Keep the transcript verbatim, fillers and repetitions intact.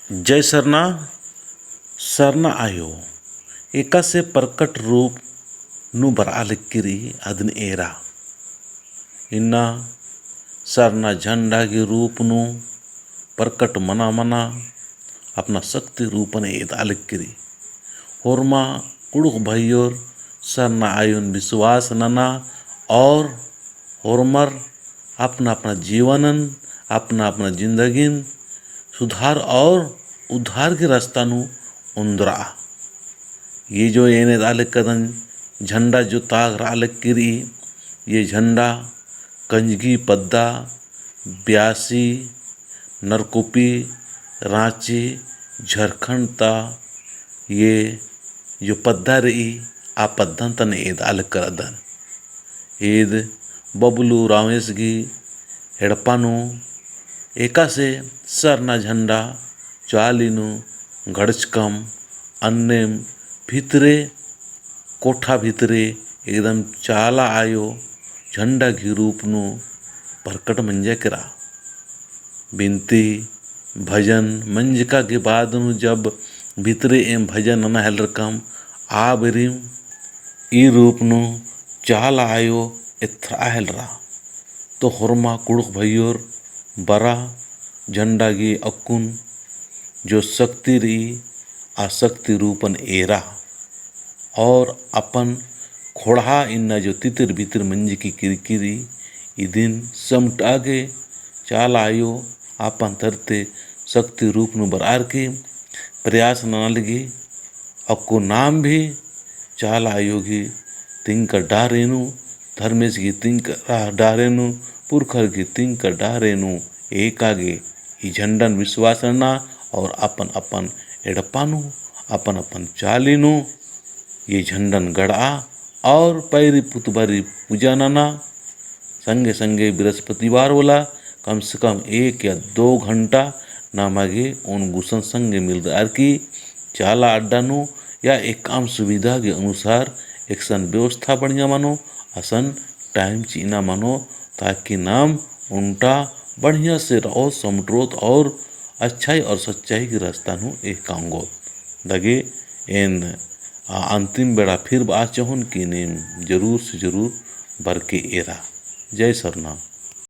जय सरना। सरना आयो एकासे प्रकट रूप नू बरआ लगी रई अदिन एरा। इन्ना सरना झंडा गही रूप नू प्रकट मना मना अपना शक्ति रूपन एदआ लगी रई। होरमा कुँड़ुख़ भइयोर सरना आयोन विश्वास नना और होरमर अपना अपना जीवनन, अपना अपना जिंदगीन सुधार और उद्धार गही रस्ता नू ओन्द्रआ। ये जो एन एदआ लगी रअदन झंडा जो ताग रआ लगी रई, ये झंडा कंजगी पद्दा, ब्यासी, नरकोपी, राँची, झारखंड ता ये जो पद्दा रई, आ पद्दन तन एदआ लगी रअदन। ईद बबलू रावेस गही एड़पा नू एकासे सरना झंडा चाली नू गड़चकम अन्नेम भितरे कोठा भितरे एकदम चाला आयो झंडा गही रूप नू प्रकट मंजा केरा। बिनती भजन मंजका के बाद नू जब भितरे एम भजन नना हेलरकम आ बेरिम ई रूप नू चाला आयो एथरआ हेलरा। तो होरमा कुँड़ुख़ भइयोर बरा झंडा गही अक्कुन जो शक्ति रई, आ शक्ति रूपन एरा। और अपन खोड़हा इन्ना जो तितिर बितिर मंजकी किरकी रई, इदिन समटआ गे चाला आयो अपन तरते शक्ति रूप नू बरअर की प्रयास नना लगी। अक्कु नाम भी चाला आयो गही तिंकर डहरे नू, धर्मेस गही तिंकर डहरे नू, पुरखर गही तिंकर डहरे नू एका गे ई झंडन विश्वास नना और अपन अपन एड़पा नू, अपन अपन चाली नू ये झंडन गड़आ और पैरी पुतबारी पूजा नना। संगे संगे बृहस्पतिवार वाला कम से कम एक या दो घंटा नमा गे ओन गुसन संगे मिलरअर की चाला अड्डा नू या एकअम सुविधा के अनुसार एकसन व्यवस्था बढ़िया मनो, असन time चिअना मनो, ताकि नाम ओन्टा बढ़िया से रओ, समटरोत और अच्छाई और सच्चाई की रास्ता नू एका ओंगोत। दगे एन आ अंतिम बेड़ा फिर बआ चहोन कि नीम जरूर से जरूर बरके एरा। जय सरना।